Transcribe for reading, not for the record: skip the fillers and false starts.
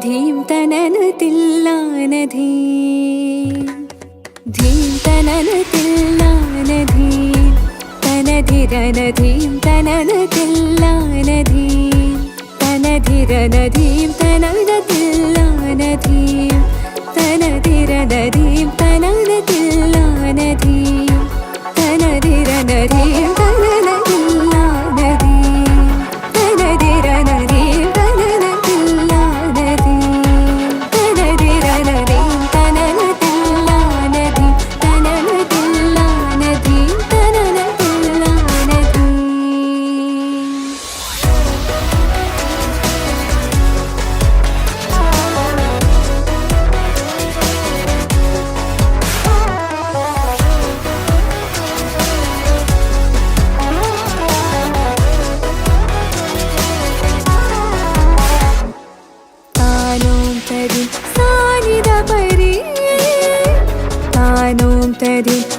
धीं तनन तिल्लान धीं धीं तनन तिल्लान धीं तनधिरन धीं तनन तिल्लान धीं तनधिरन धीं तनन तिल्लान धीं तनधिरन धीं तनन तिल्लान धीं तनधिरन धीं तनन तिल्लान धीं तनधिरन धीं तनन तिल्लान धीं तनधिरन धीं तनन तिल्लान धीं तनन तिल्लान धीं तनन तिल्लान धीं। तानों तरी सानिदा परी तानों तरी।